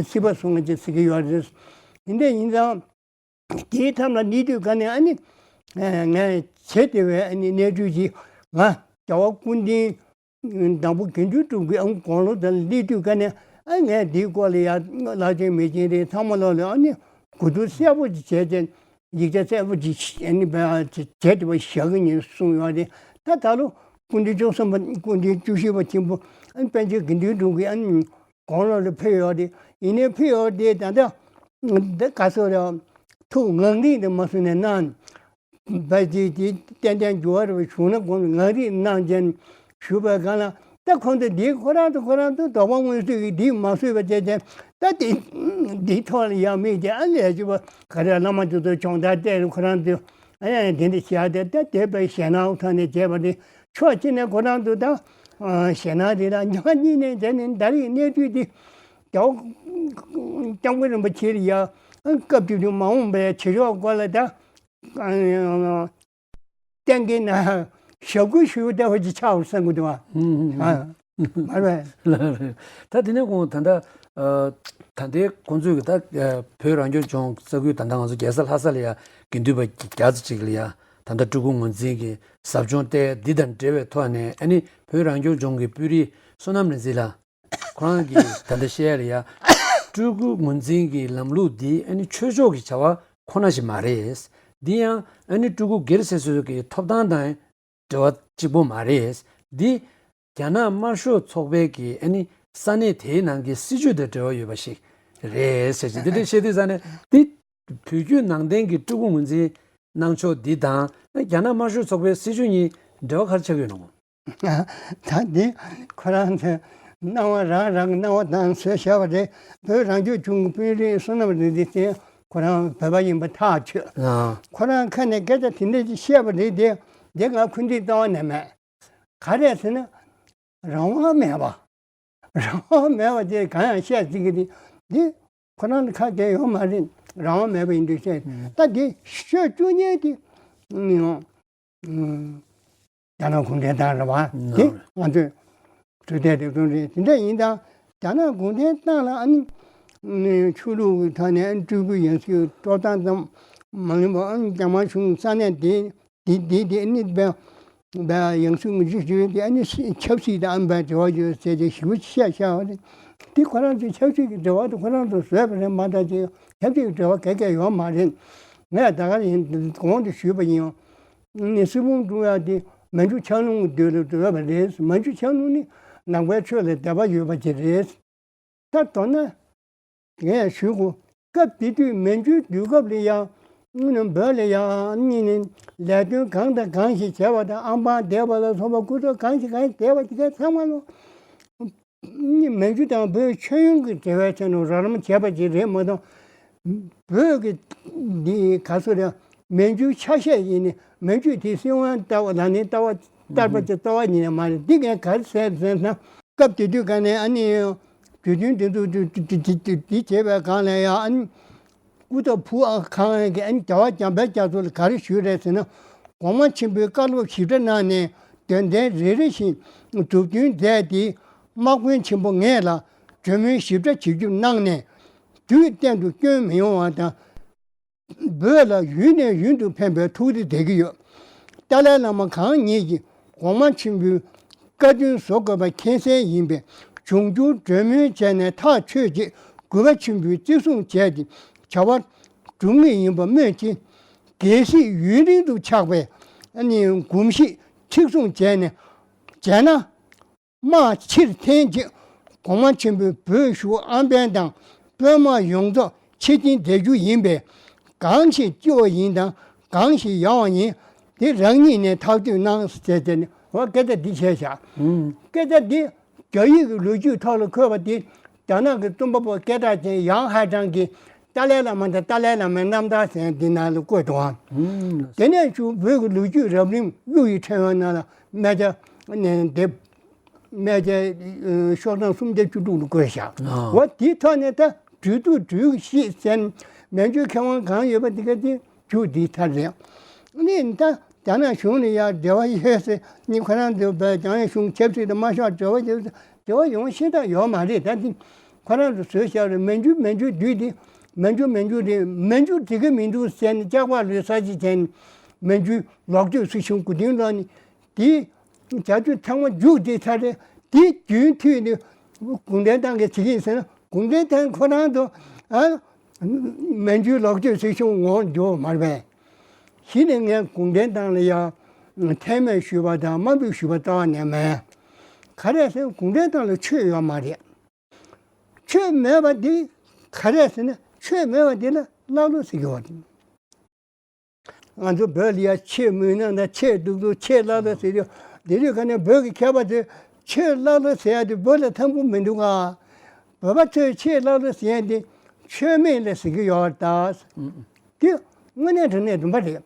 སྲིད་པ་སྲུང་བ་ཅིག་ཟེར་གྱི་ཡོད་རེད། འདི་འདྲ་ཡིན་ཙང་དེའི་མཚམས་ལ་གནས་དུས་ག་ནས་ཨ་ནི་ངས་བྱེད་བདེ་བའི་ཨ་ནི་གནས་ཚུལ་ཅིག་ང་རྒྱལ་བ་སྐུ་ཕྲེང་དང་པོ་དགེ་འདུན་གྲུབ་ཀྱི་ཨ་དགུང་ལོ་དེར་སླེབས་དུས་ག་ནས་ཨ་ངས་འདིའི་སྐོར་ལ་ཡ་བླ་ཆེན་མི་ཆེན་རེད་ཚང་མ་ལོག་ལ་ཨ་ནི་གོ་བསྡུར་གསལ་པོ་ཅིག་བྱས་ཏེ། ཡིག་ཆ་གསལ་པོ་ཅིག་ཨ་ནི་བྱས་ཏེ་བཞག་གི་ཡིན་གསུངས་ཡོད་རེད། ད་ད་ལོ་སྐུ་ཕྲེང་བཅུ་གསུམ་པ་སྐུ་ཕྲེང་བཅུ་བཞི་པ་ཆེན་པོ་ཨ་ནི་པཎ་ཆེན་དགེ་འདུན་གྲུབ་ཀྱི་ཨ་ནི་དགུང་ལོ་ལ་ཕེབས་ཡོད་རེད། ཡིན་ནའི་ཕུལ་ཡོད་དེ་ད་ལྟ་འདི་ག་ཚོད་རེད། ཐུགས་ངང་རིང་དུ་མ་སོང་ནས་གནང་། བ་ཅིག་ཅིག་ཏན་ཏན་འགྱུར་བ་རེ་བྱུང་ན་དགོངས་ངང་རིང་གནང་ཅན་ཞུས་པའི་སྒང་ལ། ད་ཁོང་ཚོ་འདི་ཁོ་རང་ཚོ་ཁོ་རང་ཚོ་དོགས་པ་མངོན་སུམ་གྱིས་འདི་མ་བཟོས་པ་བྱས་ཏེ། ད་འདི་འདི་ཐོག་ལ་ཡང་མིག་དེ་ཨ་ལས་ཅི་བ་ག་རེ་བླ་མ་དེ་ཚོ་སྦྱོང་བརྡར་སྤྲད་ནས་ཁོ་རང་ཚོ་ཨ་ཡང་དེ་འདྲ་བྱས་ཏེ། ད་དེ་བས་ཞེད་སྣང་ཐོག་ནས་བྱས་པ་དེ་ཕྱོགས་གཅིག་ནས་ཁོ་རང་ཚོ་ད་ཞེད་སྣང་དེ་ལ་ཉག་གཉིས་ནས་བྱས་ནས་ད་རེས་གནས་ཚུལ་དེ་རྒྱལ་བ་སྐྱབས་མགོན་རིན་པོ་ཆེ་ལ་ཡ་སྐབས་དེ་དུས་མ་འོངས་པའི་བྱེད་ཕྱོགས་སྐོར་ལ་ད། གཏན་འཁེལ་ན་ཞབས་སྐུལ་ཞུ་ལྟ་བུ་ཅིག་ཆགས་པར་བསམ་གྱི་འདུག་བ། ཨ། མ་རེད། ལགས་རེད། ད་དེ་ནས་ཁོང་ད་ལྟ་ཨ། ད་ལྟའི་ཁོང་ཚོས་ཀྱི་ད་ཨ། བོད་རང་སྐྱོང་ལྗོངས་ས་ཁུལ། ད་ལྟ་ང་ཚོ་རྒྱལ་ས་ལྷ་ས་ལ་ཡ་དགེ་འདུན་པ་བརྒྱ་ཙམ་ཅིག་ལ་ཡ་ད་ལྟ་སྤྲུལ་སྐུ་ངོས་འཛིན་གྱི་ཟབ་སྦྱོང་སྟེ། འདི་དང་འབྲེལ་བའི་ཐོག་ནས་ཨ་ནི་བོད་རང་སྐྱོང་ལྗོངས་ཀྱི་དཔོན་རིགས་བསོད་ནམས་རིག་འཛིན་ལགས། ཁོ་རང་གིས་ད་ལྟ་བཤད་ཡ་ལ་ཡ། སྤྲུལ་སྐུ་ངོས་འཛིན་གྱི་ལམ་ལུགས་འདི་ཨ་ནི་ཆོས་ཕྱོགས་ཀྱི་བྱ་བ་ཁོ་ན་ཞིག་མ་རེད། འདི་ཡང་ཨ་ནི་སྤྲུལ་སྐུ་སྒེར་སོ་སོ་གི་ཐོབ་ཐང་དང་འབྲེལ་བ་གཅིག་པོ་མ་རེད། འདི་རྒྱ་ནག་དམར་ཤོག་ཚོགས་པའི་གི་ཨ་ནི་ས་གནས་དེའི་ནང་གི་སྲིད་བྱུས་དང་འབྲེལ་བ་ཡོད་པ་ཞིག་རེད་ཟེར་གྱི། འདི་འདྲ་བཤད་དུས་ཙ་ནས་འདི་བོད་བརྒྱུད་ནང་བསྟན་གྱི་སྤྲུལ་སྐུ་ངོས་འཛིན་གནང་ཕྱོགས་འདི་དང་རྒྱ་ནག་དམར་ཤོག་ཚོགས་པའི་སྲིད་བྱུས་གཉིས་འབྲེལ་བ་ག་རེ་ཆགས་ཀྱི་ཡོད་ནོ། ད་འདི་ཁོ་རང་ཚོའི་སྣང་བ་རང་རང་གི་སྣང་བ་དང་བཟོས་བཞག་པ་རེད། བོད་རང་སྐྱོང་ལྗོངས་ཀྱི་དཔོན་རིགས་བསོད་ནམས་རིག་འཛིན་ཟེར་མཁན་ཁོ་རང་བོད་པ་ཡིན་པ་ཐག་ཆོད། ཨ། ཁོ་རང་ཁ་ནས་སྐད་ཆ་དེ་འདྲ་ཅིག་བཤད་པ་རེད་དེ། དེ་ང་འཁོན་འཛིན་རྩ་བ་ནས་མེད། ག་རེ་ཟེར་ན། རང་དབང་མེད་པ། རང་དབང་མེད་པ་དེ་གང་ཡང་བཤད་སྲིད་ཀྱི་རེད། འདི་ཁོ་རང་ལ་ཁ་གཏད་ཡོད་མ་རེད། རང་དབང་མེད་པ་ཡིན་དུས་བཤད། ཨ། ད་འདི་ཤོད་བཅུག་མཁན་དེ་ཨ། རྒྱ་ནག་གུང་ཁྲན་ཏང་རེད་བ། དེ་ང་ཚོས་ཚོད་ལྟ་དེ་ཚོ་རེད། དེ་འདྲ་ཡིན་ཙང་རྒྱ་ནག་གུང་ཁྲན་ཏང་ལ་ཨ་ནི་ཆོས་ལུགས་ཀྱི་ཐོག་ནས་ཨ་ནི་སྤྲུལ་སྐུ་ཡིན་ཚུལ་སྤྲོ་སྟངས་ཙམ་མ་ཡིན་པ། ཨ་ནི་རྒྱ་དམར་གཞུང་ས་གནས་དེ་དེ་དེ་དེ་ཨ་ནི་བས་བས་ཡང་སྲིད་ངོས་འཛིན་ཞུས་ཏེ། ཨ་ནི་ཆབ་སྲིད་དང་ཨ་ནི་བས་འབྲེལ་བ་ཡོད་ཟེར་ཏེ་ཞིབ་པོ་བཤད་བཞག་པ་རེད། དེ་ཁོ་རང་ཚོའི་ཆབ་སྲིད་ཀྱི་འབྲེལ་བ་དེ་ཁོ་རང་ཚོ་བཟོས་པ་རེད་མ་གཏོགས་ཅིག་ཆབ་སྲིད་ཀྱི་འབྲེལ་བ་ག་གེ་ཡོད་མ་རེད། ངས་ད་ག་ཡིན་གོང་དུ་ཞུས་པ་ཡིན། ནི་སྲིད་ཕུང་བཀྲུ་ཡག་དེ་མན་ཇུ་ཆབ་ལུང་གི་དུས་ལ་བཟོས་པ་རེད། མན་ཇུ་ཆབ་ལུང་ནི་ནང་པའི་ཆོས་ལ་དད་པ་ཡོད་པ་ཅིག་རེད། ད་མདོར་ན་ངས་ཞུ་དགོས། སྐབས་དེ་དུས་མན་ཇུའི་དུས་སྐབས་ལ་ཡང་བོད་ལ་ཡང་གཉིས་ནས་ལས་དོན་གང་དང་གང་ཞིག་བྱས་པ་དང་། ཨམ་པང་བསྡད་པ་ལ་སོགས་པ་སྐུ་ཚབ་གང་ཞིག་གང་ཞིག་བསྡད་པ་དེ་ག་ཚང་མ་ལོ། མན་ཇུ་དང་བོད་ཆོས་ཡོན་གྱི་འབྲེལ་བའི་ཆ་ནས་རོགས་རམ་བྱས་པ་ཅིག་རེད་མ་གཏོགས། བོད་ཀྱི་འདི་ག་ཚོད་རེད། མན་ཇུའི་ཆ་ཤས་ཡིན་ནི། མན་ཇུ་དེ་སྲིད་དབང་ལྟ་བ་ལ་ནི་ལྟ་བ་བསྟར་པ་ཅིག་ལྟ་བ་ཡིན་ནི་མ་རེད། འདི་ངས་ག་རེ་ཟེར་ཟེར་ན། སྐབས་དེ་དུས་ག་ནས་ཨ་ནི་དུས་སྟོན་དེ་ཚོ་འདི་བྱས་པའི་སྒང་ལ་ཡང་ཨ་ནི་སྐུ་ཚབ་བུ་ཨ་ཁང་གི་ཨ་ནི་རྒྱལ་བ་འཇམ་དཔལ་རྒྱ་མཚོ་ལ་ག་རེ་ཞུས་རེད་ཟེར་ན། གོང་མ་ཆེན་པོའི་བཀའ་སློབ་ཞིབ་ཕྲ་གནང་ནས། དོན་ཚན་རེ་རེ་བཞིན་མཛུབ་སྟོན་མཛད་དེ། དམག་དཔོན་ཆེན་པོ་ངེད་ལ་གྲོས་མོལ་ཞིབ་ཕྲ་བྱེད་རྒྱུ་གནང་ནས། དུས་གཏན་དུ་སྐྱོན་མི་ཡོང་བ་དང་། བོད་ལ་ཡུན་ནས་ཡུན་དུ་ཕན་པའི་ཐུགས་རེ་འདེབས་ཀྱི་ཡོད། ཏཱ་ལའི་བླ་མ་གང་ཉིད་ཀྱིས་གོང་མ་ཆེན་པོའི་བཀའ་དྲིན་གཟོ་དགོས་པ་མཁྱེན་གསལ་ཡིན་པས། འབྱུང་འགྱུར་གྲོས་མོལ་བྱས་ནས་ཐག་ཆོད་ཅིག་གུས་པ་ཆེན་པོས་བརྩི་སྲུང་བྱས་ཏེ་བྱ་བ་སྒྲུབ་ངེས་ཡིན་པ་སྨོས་ཅི། གལ་སྲིད་ཡུན་རིང་དུ་ཆགས་པའི་ཨ་ནི་གོམས་གཤིས་མཁྲེགས་བཟུང་བྱས་ནས་བྱས་ན། དམག་ཕྱིར་འཐེན་རྗེས་གོང་མ་ཆེན་པོས་བོད་བཞུགས་ཨམ་བན་དང་དཔོན་དམག་ཡོངས་རྫོགས་ཕྱིར་འཐེན་མཛད་རྒྱུ་ཡིན་པས། གང་ཞིག་སྐྱོ་བ་ཡིན་དང་གང་ཞིག་ཡང་བ་ཡིན། དེ་རང་ཉིད་ནས་ཐག་གཅོད་གནང་ཟེར་ཏེ་ནི་འོ་སྐད་ཆ་འདི་བཤད་བཞག་ཨུམ། སྐད་ཆ་འདི་རྒྱ་ཡིག་གི་ལོ་རྒྱུས་ཐོག་ལ་འཁོད་པ་དེ། རྒྱ་ནག་གི་རྩོམ་པ་པོ་སྐད་གྲགས་ཅན་ཡང་ཧའེ་ཀྲང་གིས་ཏཱ་ལའི་བླ་མ་དང་ཏཱ་ལའི་བླ་མའི་རྣམ་ཐར་ཟེར་འདི་ནང་ལ་བཀོད་འདུག་ཨང་། ཨུམ། དེ་ནས་བྱུང་བོད་ཀྱི་ལོ་རྒྱུས་རབ་རིམ་གཡུ་ཡི་ཕྲེང་བའི་ནང་ལ་སྨད་ཆ་ནས་འདེབས། སྨད་ཆ་ཤོག་གྲངས་སུམ་བརྒྱ་བཅུ་དྲུག་ལ་བཀོད་བཞག་ཨ། འོ་དེའི་ཐོག་ནས་ད་སྦྲུལ་གདུགས་སྦྲུལ་གཞིས་ཟེར་མན་ཇུའི་མཁས་དབང་གང་ཡོད་པ་དེ་ག་དེ་མཇུག་འདིའི་མཐར་རེད། ཨ་ནི་ད་རྒྱ་ནག་གཞུང་ལ་ཡང་འབྲེལ་བ་ཡོད་ཟེར་ནི། ཁོ་རང་ཚོ་བས་རྒྱ་ནག་གཞུང་ཆབ་སྲིད་དང་དམར་ཤོག་འབྲེལ་བ་ཡོད་ཟེར། འབྲེལ་བ་ཡོང་ཤེས་ཐབས་ཡོད་མ་རེད། ད་དེ་ཁོ་རང་ཚོ་བཟོས་བཞག་རེད། མན་ཇུ་མན་ཇུ་བདུད་དེ་མན་ཇུ་མན་ཇུ་རེད། མན་ཇུ་འགྲིག་གི་མི་འདུག་ཟེར་ནས་ལྕགས་ཕག་ལུས་ས་ཅིག་བྱས་ནས་མན་ཇུ་ལོག་སྤྱོད་སྲིད་གཞུང་མགོ་རྟིང་སློག་ནས་དེ་བྱ་སྤྱོད་ཚང་མ་མཇུག་བསྒྲིལ་ཚར་རེད། དེ་རྒྱུན་མཐུད་ནས་གུང་ཁྲན་ཏང་གིས་བྱེད་ཀྱི་ཡིན་ཟེར་ན། གུང་ཁྲན་ཏང་ཁོ་རང་ཚོ་ཨ་མན་ཇུའི་ལོག་སྤྱོད་སྲིད་གཞུང་ངོ་རྒོལ་མ་རེད་པས། གཞི་ནས་ངས་གུང་ཁྲན་ཏང་ལ་ཡང་མཐེ་མོ་གཞུས་པ་དང་དམའ་འབེབས་ཞུས་པ་རྩ་བ་ནས་མེད། ག་རེ་ཟེར་ན་གུང་ཁྲན་ཏང་ལ་ཆོས་ཡོད་མ་རེད། ཆོས་མེད་པ་འདི་ ག་རེ་ཟེར་ན་ཆོས་མེད་པ་དེ་ལ་ཀླ་ཀློ་ཟེར་གྱི་ཡོད་རེད། ང་ཚོ་བོད་ལ་ཡ་ཆོས་མུན་ནག་དང་ཆོས་སྡུག་སྡུག་ཆོས་ཀླ་ཀློ་ཟེར་གྱི་ཡོད། དེ་དུས་ག་ནས་བོད་ཀྱི་མཁས་པ་ཚོས་ཆོས་ཀླ་ཀློ་ཟེར་ཡ་དེ་བོད་ལ་ཐང་པོ་མི་འདུག་ག་བོད་པ་ཚོས་ཆོས་ཀླ་ཀློ་ཟེར་ཡ་དེ་ཆོས་མེད་ལ་ཟེར་གྱི་ཡོད་རེད་ད། དེ་དངོས་གནས་དྲང་གནས་སྡུག་པ་རེད།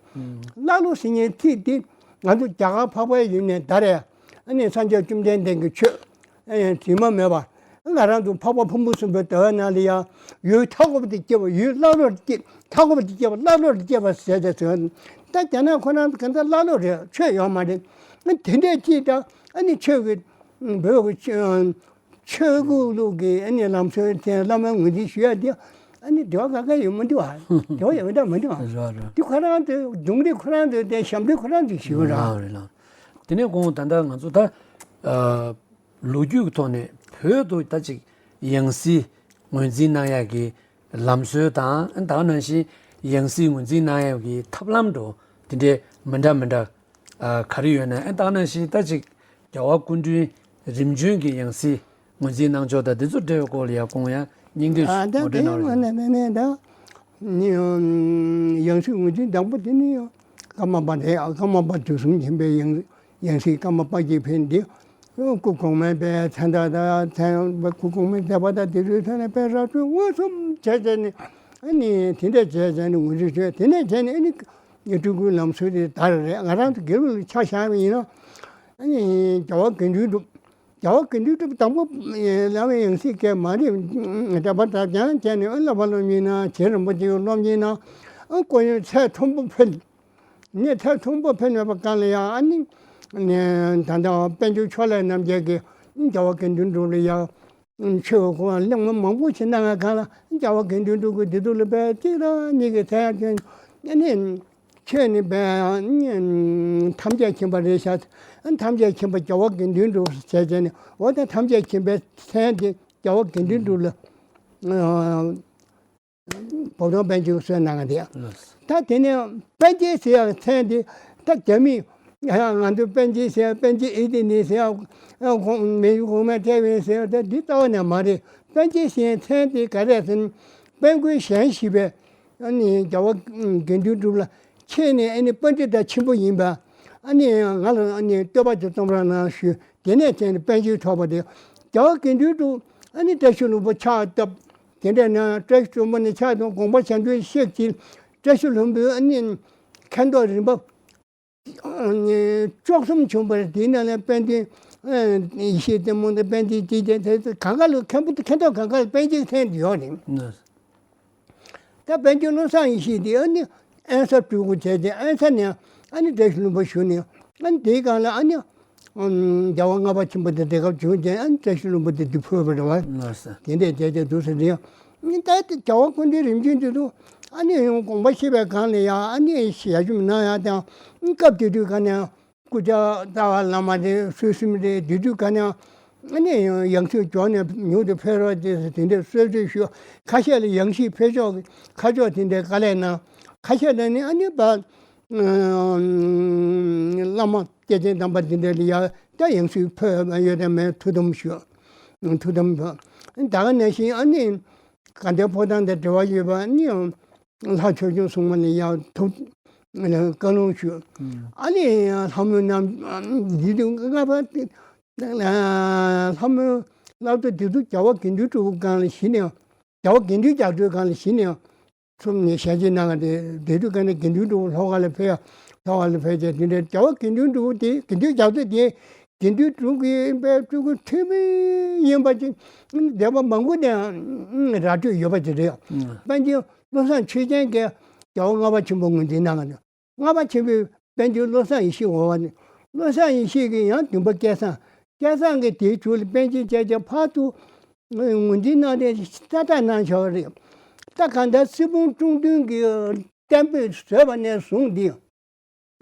ཀླ་ཀློ་ཟེར་མཁན་ཚིག་དེ་ང་ཚོ་རྒྱ་གར་འཕགས་པའི་ཡུལ་ནས་ད་རེས་ཨ་ནི་སངས་རྒྱས་བཅོམ་ལྡན་འདས་ཀྱི་ཆོས་ཨ་ནི་དྲི་མ་མེད་པ་ང་རང་ཚོ་འཕགས་པ་ཕུང་པོ་གསུམ་པའི་ཟླ་བའི་ནང་ལ་ཡང་ཡུལ་མཐའ་འཁོབ་ཏུ་སྐྱེ་བ་ཡུལ་ཀླ་ཀློར་སྐྱེ་མཐའ་འཁོབ་ཏུ་སྐྱེ་བ་ཀླ་ཀློར་སྐྱེ་བ་ཟེར་ཏེ་ཟེར། ད་རྒྱ་ནག་ཁོ་རང་གང་ལྟར་ཀླ་ཀློ་རེད། ཆོས་ཡོད་མ་རེད། ཨ་དེ་འདྲས་ཅིག་ད་ཨ་ནི་ཆོས་ཀྱི་བོད་ཀྱི་ཆོས་ཆོས་ལུགས་ཀྱི་ཨ་ནི་ལམ་སྲོལ་དེ་བླ་མའི་ངོས་འཛིན་ཞུ་ཡ་དེ་ཨ་ནི་འབྲེལ་བ་ག་ག་ཡོད་མི་འདུག་ཨ། འབྲེལ་བ་ཡོད་མི་འདུག་མི་འདུག་ཨ། རེད་རེད། དེ་ཁོ་རང་དེ་གདོང་རིས་ཁོ་རང་དེ་དེ་ཞབས་འདྲེན་ཁོ་རང་དེ་ཞུ་ར། ལགས་རེད་ལགས། དེ་ནས་གོང་ད་ལྟ་ང་ཚོ་ད་ཨ་ལོ་རྒྱུས་ཀྱི་ཐོག་ནས་བོད་དུ་ད་ཅིག་ཡང་སྲིད་ངོས་འཛིན་གནང་ཡ་གི་ལམ་སྲོལ་དང་ད་ག་ནང་བཞིན་ཡང་སྲིད་ངོས་འཛིན་གནང་ཡ་གི་ཐབས་ལམ་འགྲོ་དེ་འདྲའི་མི་འདྲ་མི་འདྲ་ཨ་ག་རེ་ཡོད་ན་ཨ་ད་ག་ནང་བཞིན་ད་ཅིག་རྒྱལ་བ་སྐུ་ཕྲེང་རིམ་བྱོན་གྱི་ཡང་སྲིད་ངོས་འཛིན་གནང་ཕྱོགས་དང་དེ་ཚོ་འབྲེལ་བའི་སྐོར་ལ་ཡང་གོང་ཡང་སྙིང་བསྡུས་ཨ་ད་ངོ་སྤྲོད་དེ་གནང་ངོ་རོགས་ནས་ནས་ནས་ད་ནི་ཡང་སྲིད་ངོས་འཛིན་དང་པོ་དེ་ནི་ཡང་ཀརྨ་པ་རེད། ཀརྨ་པ་དུས་གསུམ་མཁྱེན་པའི་ཡང་ཡང་སྲིད་ཀརྨ་པ་གིས་ཕེབས་འདི་སྐུ་གོང་མའི་པའི་མཚན་རྟགས་དང་མཚན་སྐུ་གོང་མའི་མཛད་པ་དང་དེ་ཚོའི་ཐད་ནས་དཔེ་ར་སྤྲོད་མངོན་སུམ་བྱས་བྱས་ནས་ཨ་ནི་དེ་འདྲ་བྱས་བྱས་ནས་ངོས་འཛིན་བྱས་དེ་ནས་བྱས་ནས་ཨ་ནི་སྤྲུལ་སྐུའི་ལམ་སྲོལ་དེ་དར་རེད། ང་རང་ཚོ་དགེ་ལུགས་ལ་ཆ་བཞག་པ་ཡིན་ན་ཨ་ནི་རྒྱལ་བ་དགེ་འདུན་གྲུབ། རྒྱལ་བ་དགེ་འདུན་གྲུབ་དང་པོ་བླ་མའི་ཡང་སྲིད་སྐད་མ་རེད། འདྲ་པར་དྲ་རྒྱང་བྱས་ནས་ཨ་བསླབ་པ་སློབ་གཉེར་གནང་། རྗེ་རིན་པོ་ཆེའི་སློབ་གཉེར་གནང་། ཨ་སྐུ་ཡོན་ཚད་མཐོན་པོ་ཕུལ། ངས་ཚད་མཐོན་པོ་ཕུལ་ནས་པ་གང་ལ་ཡང་ཨ་ནི་ད་ལྟ་དཔལ་འབྱོར་ཕྱོགས་ལས་རྣམ་རྒྱལ་གྱིས་རྒྱལ་བ་དགེ་འདུན་གྲུབ་ལ་ཡང་ཆོས་སྐོར་གླེང་མོལ་མང་པོ་ཞིག་གནང་བའི་སྒང་ལ་རྒྱལ་བ་དགེ་འདུན་གྲུབ་ཀྱིས་འདི་དུ་ལ་པའི་གཅིག་རང་གཉིས་ཀྱི་མཚན་ཡང་ཨ་ནི། ཁྱོད་ནི་བས་ཐམས་ཅད་མཁྱེན་པ་རེད་ཤག་ཐམས་ཅད་མཁྱེན་པ་རྒྱལ་བ་དགེ་འདུན་གྲུབ་ཟེར་བྱས་ནས་འོ་ད་ཐམས་ཅད་མཁྱེན་པའི་མཚན་དེ་རྒྱལ་བ་དགེ་འདུན་གྲུབ་ལ་བོ་དོང་པཎ་ཆེན་གསོལ་གནང་གི་འདུག་ད་དེ་ནས་པཎ་ཆེན་ཟེར་ཡག་མཚན་དེ་ད་རྒྱ་མིས་ང་ཚོ་པཎ་ཆེན་ཟེར་པཎ་ཆེན་ཨི་ཏི་ནི་ཟེར་མེ་ཡུ་གོང་མ་ཐེ་ཝན་ཟེར་ད་འདི་རྩ་བ་ནས་མ་རེད། པཎ་ཆེན་ཟེར་མཚན་དེ་ག་རེད་ཟེར་ན་དཔལ་མགོན་གཞན་བཞི་པའི། ཨ་ནི་རྒྱལ་བ་དགེ་འདུན་གྲུབ་ལ་ཁྱེད་ནི་ཨ་ནི་པཎྜི་ཏ་ཆེན་པོ་ཡིན་པ། ཨ་ནི་ང་ལ་ཨ་ནི་བསྟོད་པ་ཅིག་གཏོང་རོགས་གནང་ཞུས། དེ་ནས་བྱས་ནས་པཎ་ཆེན་ཐོབ་པ་རེད། རྒྱལ་བ་དགེ་འདུན་གྲུབ་ཨ་ནི་བཀྲ་ཤིས་ལྷུན་པོ་ཕྱག་བཏབ། དེ་འདྲ་ན་བཀྲ་ཤིས་ལྷུན་པོ་ནས་ཕྱག་དང་དགོངས་པ་བཞེས་དུས་གཤེགས་ཀྱི་བཀྲ་ཤིས་ལྷུན་པོའི་ཨ་ནི་མཁན་ཐོག་རིམ་པ། བཅུ་གསུམ་བྱུང་བར་དེའི་ནང་ནས་དཔལ་ལྡན་ཡེ་ཤེས་བརྟན་མོ་དང་དཔལ་ལྡན་སྐྱེས་ཆེན་དེ་ཚོ་གང་ག་ལ་མཁན་པོ་མཁན་ཐོག་གང་ག་ལ་དཔལ་ལྡན་མཚན་ཡོད་རེད། ད་དཔལ་ལྡན་བློ་བཟང་ཡེ་ཤེས་དེ་ཨ་ནི་ཨན་ས་སྤྲུལ་སྐུ་བྱས་ཏེ་ཨན་ས་ནས་ཨ་ནི་བཀྲ་ཤིས་ལྷུན་པོ་བཞུགས་ནས་ཨ་ནི་དེའི་སྒང་ལ་ཨ་ནི་རྒྱལ་བ་ལྔ་པ་ཆེན་པོ་དེ་དེ་སྐབས་བྱུང་རྗེས་ཨ་ནི་བཀྲ་ཤིས་ལྷུན་པོ་དེ་འདི་ཕུལ་བ་རེད་བ། དེ་འདྲས་བྱས་ཏེ་འདུག་ཟེར་རེད། ད་ལྟ་རྒྱལ་བ་སྐུ་ཕྲེང་རིམ་བྱོན་དེ་ཚོ་ཨ་ནི་ཡང་དགོངས་པ་བཞེས་པའི་སྒང་ལ་ཡང་ཨ་ནི་ཞལ་ཆེམས་གནང་ཡག་དང་སྐབས་དེ་དུས་ག་ནས་སྐུ་ཕྱྭ་རྩ་བ་བླ་མ་དེ་སུད་སི་མི་རེད། དེ་དུས་ག་ནས་ཨ་ནི་ཡང་སྲིད་འབྱོར་ནས་མྱུར་དུ་ཕེབས་རོགས་ཅེས་དེ་འདྲའི་གསོལ་ཚིགས་ཞུ། ཁ་ཤས་ལ་ཡང་སྲིད་ཕེབས་ཕྱོགས་ཁ་ཕྱོགས་དེ་འདྲའི་དཀའ་ལས་གནང་། ཁ་ཤས་ལ་ནི་ཨ་ནི་བ་བླ་མ་སྐྱེས་ཆེན་དམ་པ་དེ་འདྲ་ལ་ཡང་ད་ཡང་སྲིད་ཕུལ་ཡོད་དམ་མེད་ཐུགས་དམ་ཞུ། ཐུགས་དམ་ཕུལ། ད་ག་ནང་བཞིན་ཨ་ནི་དགའ་ལྡན་ཕོ་བྲང་དང་འབྲེལ་བ་ཡོད་པ་ཨ་ནི་ལྷ་ཆོས་སྐྱོང་སྲུང་མ་ལ་ཡང་ཐུགས་བསྐུལ་སློང་ཞུ། ཨ་ནི་ལྷ་མོ་རྣམས་འདི་དུས་ལྔ་པ་ལྷ་མོ་ལྷ་ཐོ་དེ་དུས་རྒྱལ་བ་དགེ་འདུན་གྲུབ་སྒང་ལ་གཞི་ནས་རྒྱལ་བ་དགེ་འདུན་རྒྱ་མཚོའི་སྒང་ལ་གཞི་ནས། གསུམ་ནས་ཞལ་ཆེམས་གནང་བ་དེ་དེ་དུས་ཀ་ནས་དགེ་འདུན་གྲུབ་ལྷོ་ཁ་ལ་ཕེབས་ཡ་ལྷོ་ཁ་ལ་ཕེབས་ཀྱང་དེ་འདྲའི་རྒྱལ་བ་དགེ་འདུན་གྲུབ་དེ་དགེ་འདུན་རྒྱ་མཚོ་དེ་དགེ་འདུན་གྲུབ་ཀྱི་དཔལ་སྤྲུལ་སྐུ་ཐུན་མིན་ཡིན་པ་ཅིག་སྡེ་པ་མང་པོ་ནས་ར་སྤྲོད་ཡོད་པ་ཅིག་རེད། པཎ་ཆེན་བློ་བཟང་ཆོས་རྒྱན་གྱིས་རྒྱལ་བ་ལྔ་པ་ཆེན་པོ་ངོས་འཛིན་གནང་བ་དང་ལྔ་པ་ཆེན་པོའི་དཔལ་ལྡན་བློ་བཟང་ཡེ་ཤེས་འོ་བ་ནས་བློ་བཟང་ཡེ་ཤེས་ཀྱིས་ཡང་བདུན་པ་སྐལ་བཟང་། སྐལ་བཟང་གིས་དེའི་མཇུག་ལ་པཎ་ཆེན་བཅས་ཀྱང་ཕར་ཚུར་ངོས་འཛིན་གནང་སྟེ་གསལ་བསྒྲགས་གནང་བཞག་པ་རེད། ད་གང་ལྟར་སྲིད་ཕུང་ཀྲུང་བདུན་གྱི་བསྟན་པའི་བཟོས་པ་ནས་བཟུང་སྟེ་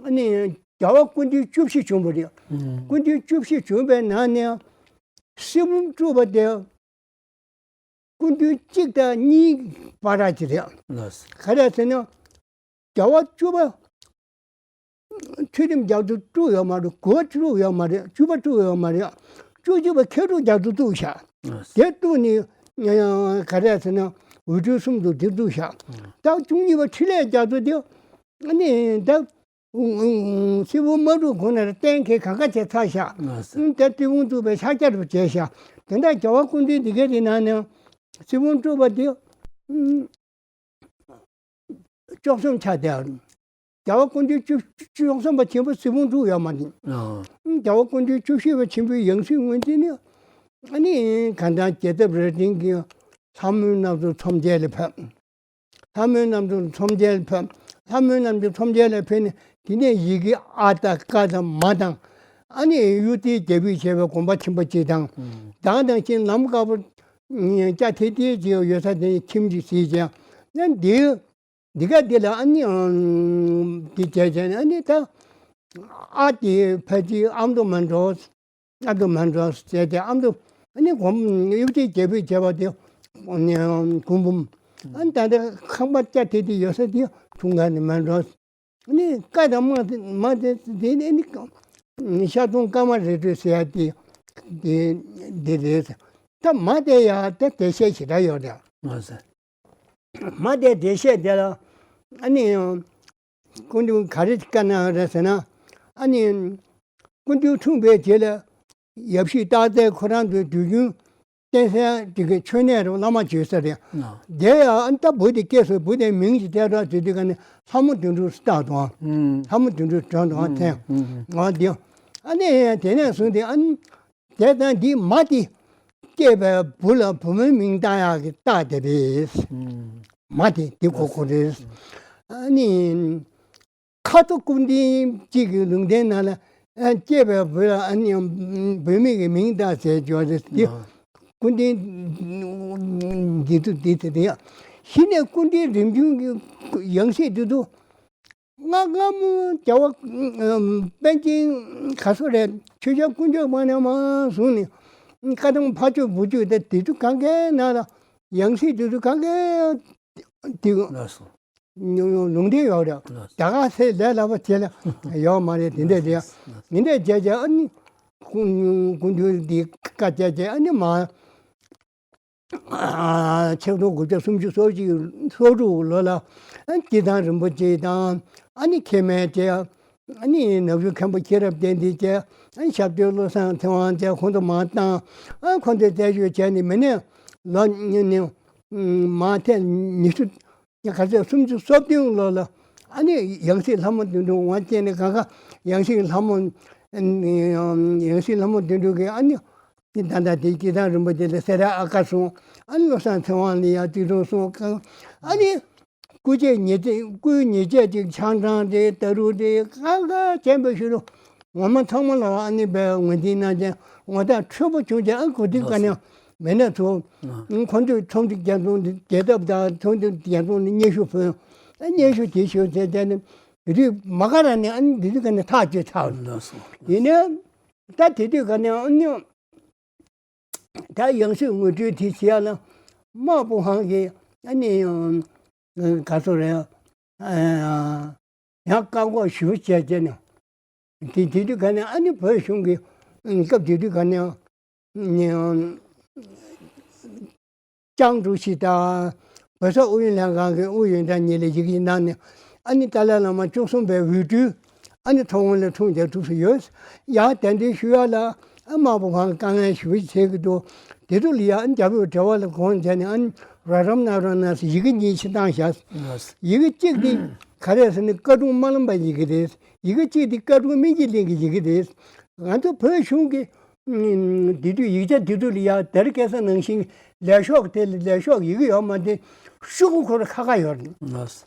ཨ་ནི་རྒྱལ་བ་སྐུ་ཕྲེང་བཅུ་བཞི་བྱུང་བ་རེད། སྐུ་ཕྲེང་བཅུ་བཞི་བྱུང་བའི་ནང་ནས་སྲིད་ཕུང་དཀྲུགས་པ་དེ། སྐུ་མདུན་གཅིག་དང་གཉིས་བར་གྱི་རེད། ལགས་སོ། ག་རེ་ཟེར་ན། རྒྱལ་བ་བཅུ་པ་ཚུལ་ཁྲིམས་རྒྱ་མཚོ་དཀྲུགས་ཡོད་མ་རེད། དགུ་པ་དཀྲུགས་ཡོད་མ་རེད། བཅུ་པ་དཀྲུགས་ཡོད་མ་རེད། བཅུ་གཅིག་པ་མཁས་གྲུབ་རྒྱ་མཚོ་དཀྲུགས་ཤག་ལགས་སོ། དེ་དཀྲུགས་ནས་ག་རེ་ཟེར་ན། འོས་སྤྲུལ་གསུམ་དུ་འདིར་འདུག་བཞག་ད་བཅུ་གཉིས་པ་འཕྲིན་ལས་རྒྱ་མཚོ་དེ་ཨ་ནི་ད་སྲིད་དབང་མ་གྲུབ་གོང་ནས་གཏན་འཁེལ་གང་ག་བྱས་ཚར་བཞག་ཨ་ནི་ད་སྲིད་དབང་བཙུགས་པའི་ཕྱག་རྒྱ་རུ་བྱས་བཞག་དེ་འདྲ་རྒྱལ་བ་སྐུ་ཕྲེང་འདི་གའི་དེ་ནང་ནས་སྲིད་དབང་བཙུགས་པ་དེ་བཅུ་གསུམ་ཆགས་བསྡད། རྒྱལ་བ་སྐུ་ཕྲེང་བཅུ་བཅུ་གསུམ་པ་ཆེན་པོ་སྲིད་དབང་བཙུགས་ཡོད་མ་རེད། ཨ། རྒྱལ་བ་སྐུ་ཕྲེང་བཅུ་བཞི་པ་ཆེན་པོའི་ཡང་སྲིད་ངོས་འཛིན་ནི། ཨ་ནི་གང་ལྟར་རྒྱལ་ཚབ་རྭ་སྒྲེང་གི་ལྷ་མོའི་རྣམ་ཐར་ཚོམས་ཆེན་ལ་ཕེབས། ལྷ་མོའི་རྣམ་ཐར་ཚོམས་ཆེན་ལ་ཕེབས། ལྷ་མོའི་རྣམ་ཐར་ཚོམས་ཆེན་ལ་ཕེབས་ནས་དེ་ནས་ཡི་གེ་ཨ་དང་ཀ་དང་མ་དང་། ཨ་ནི་གཡུ་རྩེའི་རྒྱལ་པོས་བྱས་པའི་དགོན་པ་ཆེན་པོ་གཅིག་དང་། ཨ། དེ་དང་ཆེན་ལམ་དཀར་པོ་སྐྱ་ཐེ་ཐེ་ཅིག་ཡོད་ས་དེ་ཁྱིམ་གཅིག་བྱས་ཀྱང་། ཡང་འདི། འདི་ག་འདི་ལ་ཨ་ནི་འདི་བྱས་བྱས་ནས་ཨ་ནི་ད་ཨ་དེ་ཕལ་ཆེར་ཨ་མདོ་མོན་གྲོ། ཨ་མདོ་མོན་གྲོ་བྱས་ཏེ་ཨ་མདོ་ཨ་ནི་གོམ་གཡུ་རྩེའི་རྒྱལ་པོས་བྱས་པ་དེ་གུང་འབུམ། ཨ་ནི་ད་ལྟ་ཁང་པ་སྐྱ་ཐེ་ཐེ་ཡོད་ས་དེ་འཁྲུངས་སྐར་ནི་མོན་གྲོ། ཨ་ནི་ཀ་དང་མ་དེ་མ་དེ་དེ་ནི་ཨ་ནི་ཤར་གདོང་ཀརྨ་རི་ཁྲོད་ཟེར་ཡ་དེ་དེ་དེ་རེད། ད་མ་དེ་ཡ་ད་དེ་བཤད་ཞེ་དྲག་ཡོད་རེད། མ་ཟེར། མ་དེ་འགྲེལ་བཤད་དེ་ལ་ཨ་ནི་སྐུ་མདུན་ག་རེ་བཀའ་གནང་རེད་ཟེར་ན། ཨ་ནི་སྐུ་མདུན་འཁྲུངས་པའི་རྗེས་ལ་ཡབ་གཞིས་སྟག་རྩེ་ཁོ་རང་ཚོའི་དུས་རྒྱུན་བསྟེན་སའི་དེ་གི་མཆོད་གནས་རུ་བླ་མ་བྱོན་ས་རེད། ཨ། དེ་ཡང་ཨ་ནི་ད་བུ་དེ་སྐྱེས་སོང་། བུ་དེ་མིང་ཅིག་གཏད་རོགས་ཟེར་དུས་ག་ནི་ལྷ་མོ་དོན་གྲུབ་བཏགས་འདུག་ཨ། ཨུམ། ལྷ་མོ་དོན་གྲུབ་བྱོན་འདུག་ཨ། ཨུམ། ཐེངས་ཨུམ། ཨ་དེ་ཨ་ནི་དེ་ནས་བཟུང་སྟེ་ཨ་ནི། དེ་དང་འདི་མ་དེ་སྐྱེས་པའི་བུ་ལ་བུ་མོའི་མིང་བཏགས་ཡག་གི་རྟགས་དེ་རེད། ཨུམ། མ་དེ་འདི་གོ་གོ་རེད། ཨ་ནི་ཁ་ཐུག་སྐུ་མདུན་གཅིག་གི་ལུང་བསྟན་ནང་ལ་ཨ་སྐྱེས་པའི་བུ་ལ་ཨ་ནི་བུད་མེད་ཀྱི་མིང་བཏགས་ཟེར་ཅོག་རེད་འདི། ཨ། སྐུ་མདུན་འདི་ཚོ་འདི་ཚོ་དེ་ཡང་གཞི་ནས་སྐུ་མདུན་རིམ་བྱོན་གྱི་ཡང་སྲིད་འདི་ཚོ། སྔ་སྔ་མོ་རྒྱལ་བ་པཎ་ཆེན་ག་སུ་རེད། ཆོས་རྒྱལ་དཀོན་མཆོག་མ་ནས་མར་བཟུང་ནས་བཀའ་གདམས་ཕ་ཆོས་བུ་ཆོས་དེ་དེ་ཚོ་གང་གའི་ནང་ལ་ཡང་སྲིད་དེ་ཚོ་གང་གའི་དེ་ལགས་སོ། ལུང་བསྟན་ཡོད་རེད། ལགས་སོ། རྒྱ་གར་སའི་ལས་སླ་པོ་བྱེད་ལ་ཡོད་མ་རེད། དེ་འདྲ་རེད། ལགས་སོ། ཡིན་འདྲ་བྱས་བྱས་ཨ་ནི་སྐུ་མདུན་འདི་བཀའ་བཅག་བྱས་ཨ་ནི་མ། ཆིག་སྟོང་དགུ་བརྒྱ་སུམ་ཅུ་སོ་གཅིག་སོ་དྲུག་ལོ་ལ་ཨ་ནི་སྐྱིད་ཐང་རིན་པོ་ཆེ་དང་ཨ་ནི་ཁེ་མེ་བཅས། ཨ་ནི་ནག་ཆུ་མཁན་པོ་མཁྱེན་རབ་བསྟན་འཛིན་བཅས། ཨ་ནི་ཞབས་དྲུང་བློ་བཟང་ཚེ་དབང་བཅས་ཁོང་ཚོ་མར་བཏང་། ཨ་ཁོང་ཚོས་རྩད་གཅོད་བྱས་ནས་མི་ནས་ལོ་ནི་མར་ཐེངས་ཉི་ཤུ་ག་ཚོད་སུམ་ཅུ་སོ་བདུན་ལོ་ལ་ཨ་ནི་ཡང་སྲིད་ལྷ་མོ་དོན་གྲུབ་ངོ་བསྐྱེད་ནས་གང་ག་ཡང་སྲིད་ལྷ་མོ། ཡང་སྲིད་ལྷ་མོ་དོན་གྲུབ་ཀྱིས་ཨ་ནི། དེ་ད་ལྟ་དེ་སྐྱིད་ཐང་རིན་པོ་ཆེ་ལ་སེ་ར་ཨ་ཀ་གསུངས། ཨ་ནི་བློ་བཟང་ཚེ་དབང་ལ་ཡང་ཏི་ཏོ་གསུངས། ཨ་ནི་སྐུ་ཆས་ཉེས་ཆད་སྐུའི་ཉེས་ཆད་ཅིག་ཆང་ཀྲང་རེད། ཏ་རུ་རེད། གང་ག་བྱས་པའི་ཤུལ་ལུ་ངོ་མ་ཚང་མ་ལ་ཨ་ནི་བས་ངོས་འཛིན་གནང་བྱས་ངོ་ཐག་ཆོད་པོ་བྱུང་བྱས། ཨ་གོ་དུས་ག་ནས་མེད་ན་ཚོ་ཁོང་ཚོས་ཚོང་འདུས་རྒྱལ་ཚོང་རྒྱལ་ཐབས་དང་ཚོང་འདུས་རྒྱལ་ཚོང་ནས་སྙན་ཞུ་ཕུལ། ཨ་སྙན་ཞུ་དེ་ཞུ་བྱས་བྱས་ནས་དེ་དུས་མ་ག་ར་ནས་ཨ་ནི་དེ་དུས་ག་ནས་ཐག་གཅོད་ཚར། ཡིན་ནའི། ད་དེ་དུས་ག་ནས་ཨ་ནི་ད་ཡང་སྲིད་ངོ་སྤྲོད་དེ་བྱེད་ཡ་ལ་དམག་དཔུང་ཧང་གིས་ཨ་ནི་ག་ཚོད་རེད། ཡང་བཀག་འགོག་ཞུ་བྱས་བྱས་ནས་དེ་དེ་དུས་ག་ནས་ཨ་ནི་བོད་གཞུང་གི་སྐབས་དེ་དུས་ག་ནས་ལྕང་ཀྲུའུ་ཞི་དང་བོད་སོག་ཨུ་ཡོན་ལྷན་ཁང་གི་ཨུ་ཡོན་དང་གཉིས་ལ་ཡི་གེ་གནང་ནས་ཨ་ནི་ཏཱ་ལའི་བླ་མ་བཅུ་གསུམ་པའི་འོས་སྤྲུལ་ཨ་ནི་ཐོག་ངོས་ལ་འཁྲུངས་བྱས་ཐུགས་སུ་ཡོད། ཡང་གདན་འདྲེན་ཞུ་ཡ་ལ་ཨ་དམག་དཔུང་ཁང་དཀའ་ངལ་ཞེ་པོ་ཅིག་འཕྲད་ཀྱི་འདུག་དེ་ཚོ་ལ་ཡ་ཨ་ནི་རྒྱ་བོད་འབྲེལ་བ་ལ་དགོངས་བྱས་ནས་ཨ་ནི་རོགས་རམ་གནང་རོགས་གནང་ཟེར་ཡི་གེ་གཉིས་ཕྱིར་བཏང་བཞག་ཡི་གེ་གཅིག་དེ་ག་རེ་ཟེར་ན་བཀའ་དྲུང་སྨོན་ལམ་པའི་ཡི་གེ་རེད། ཡི་གེ་གཅིག་དེ་བཀའ་དྲུང་སྨན་སྐྱིད་གླིང་གི་ཡི་གེ་རེད། ང་ཚོ་བོད་གཞུང་གི་དེ་དུས་ཡིག་ཆ་དེ་དུས་ལ་ཡ་དེར་སྐད་ས་ནང་བཞིན་ལས་ཤོག་དེ་ལ་ལས་ཤོག་ཡི་གེ་ཡོད་མ་རེད། ཤོག་གུ་ཁོ་ར་ཁ་ཁ་ཡོད་རེད། ལགས་སོ།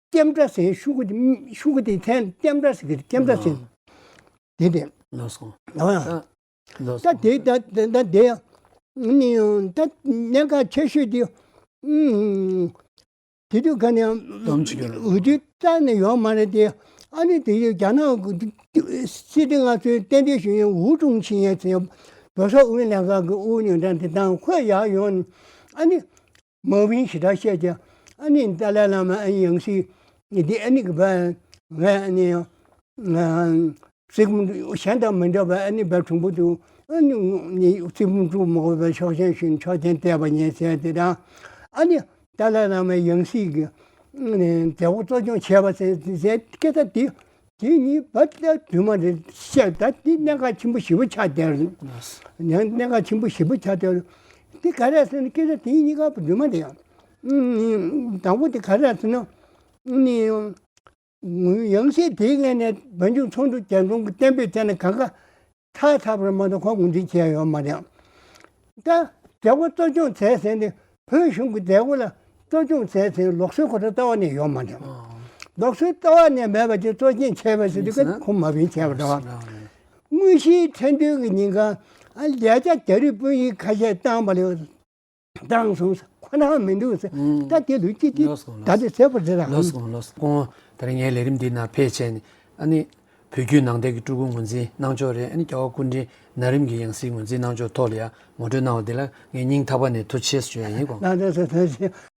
ལྕེམ་དྲ་ཟེར་ཤོག་གུ་དེ་ཤོག་གུ་དེ་མཚན་ལྕེམ་དྲ་ཟེར་གི་རེད། ལྕེམ་དྲ་ཟེར། དེ་དེ། ལགས་སོ། ཨ། ལགས་སོ། ད་དེ་ད་ད་ད་དེ་ནི་ད་གནད་འགག་ཆེ་ཤོས་དེ། དེ་དུས་ག་ནས་འོས་བསྡུ་རྩ་ནས་ཡོད་མ་རེད་དེ། ཨ་ནི་དེ་ཡོད་རྒྱ་ནག་སྲིད་དེ་ང་ཚོའི་རྟེན་འབྲེལ་ཞུ་ཡས་ཝུ་ཀྲུང་ཆིང་ཡས་ཟེར་བོད་སོག་ཨུ་ཡོན་ལྷན་ཁང་གི་དབུ་བརྙེས་དང་དེ་དང་ཁོས་ཡར་ཡོང་ནས་ཨ་ནི་མ་བིན་ཞེ་དྲག་བཤད་ཀྱང་ཨ་ནི་ཏཱ་ལའི་བླ་མ་ཨ་ནི་ཡང་སྲིད་འདི་ཨ་ནི་གི་བ་ངས་ཨ་ནི། སྲིད་ཁུངས་གཞན་དང་མི་འདྲ་བའི་ཨ་ནི་བའི་གྲུང་པོ་དུ་ཨ་ནི་སྲིད་ཁུངས་དཀྲུག་མ་དགོས་པའི་ཆོག་མཆན་ཞུས་ཆོག་མཆན་སྤྲད་པ་ཡིན་ཟེར་དེ་དང་། ཨ་ནི་ ཏཱ་ལའི་བླ་མའི་ཡང་སྲིད་ཀྱི་མཛད་སྒོ་གཙོ་སྐྱོང་བྱས་པ་ཟེར་ཟེར་སྐད་ཆ་དེ་དེ་གཉིས་བར་ལ་རྫུན་མ་རེད་བཤད། ད་དེ་གནད་འགག་ཆེན་པོ་ཞེ་པོ་ཆགས་བསྡད་རེད། ཡང་གནད་འགག་ཆེན་པོ་ཞེ་པོ་ཆགས་བསྡད་རེད། དེ་ག་རེ་ཟེར་ན་སྐད་ཆ་དེ་གཉིས་ཀ་རྫུན་མ་རེད་ཡ། དང་པོ་དེ་ག་རེ་ཟེར་ན་ནི། ཡང་སྲིད་དེའི་སྔོན་ནས་བོད་ལྗོངས་ཚོགས་འདུ་རྒྱས་འཛོམས་ཀྱི་གཏན་འབེབས་བྱས་ནས་གང་ག་ཐག་ཆོད་པ་མ་གཏོགས་ཁོ་ངོས་འཛིན་བྱས་ཡོད་མ་རེད། ད་མཛད་སྒོ་གཙོ་སྐྱོང་མཛད་ཟེར་ནས་བོད་གཞུང་གི་མཛད་སྒོ་ལ་གཙོ་སྐྱོང་མཛད་ཟེར་ལུགས་སྲོལ་ཁོ་རང་རྩ་བ་ནས་ཡོད་མ་རེད། ལུགས་སྲོལ་རྩ་བ་ནས་མེད་པ་ཅིག་གཙོ་སྐྱོང་བྱས་པ་ཟེར་དུས་ཁོ་མ་བིན་བྱས་པ་འདྲ་བ། དངོས་གཞིའི་ཁྲིམས་མཐུན་གྱི་ཉེན་ཁ་ལས་བྱ་རྒྱ་རིགས་དཔོན་གཞི་ཁ་ཤས་བཏང་བ་ལས། བཏང་སོང་ཁོ་ན་མི་འདུག་ཟེར། ད་དེ་ལུས་ཀྱི་དེ་ལོས་སོང་ད་དེ་ཟེར་བར་ཟེར་ལ། ལོས་སོང་ལོས་སོང་། ཁོང་ད་རིང་ངའི་ལས་རིམ་འདི་ནང་ཕེབས་བྱས་ནས་ཨ་ནི་བོད་བརྒྱུད་ནང་བསྟན་གྱི་སྤྲུལ་སྐུ་ངོས་འཛིན་གནང་ཕྱོགས་རེད། ཨ་ནི་རྒྱལ་བ་སྐུ་ཕྲེང་ན་རིམ་གྱི་ཡང་སྲིད་ངོས་འཛིན་གནང་ཕྱོགས་ཐོག་ལ་ཡང་ངོ་སྤྲོད་གནང་བ་འདི་ལ་ངས་སྙིང་ཐག་པ་ནས་ཐུགས་རྗེ་ཆེ་ཞུ་ཡ་ཡིན། ཁོང་ད་ད་ད་ད།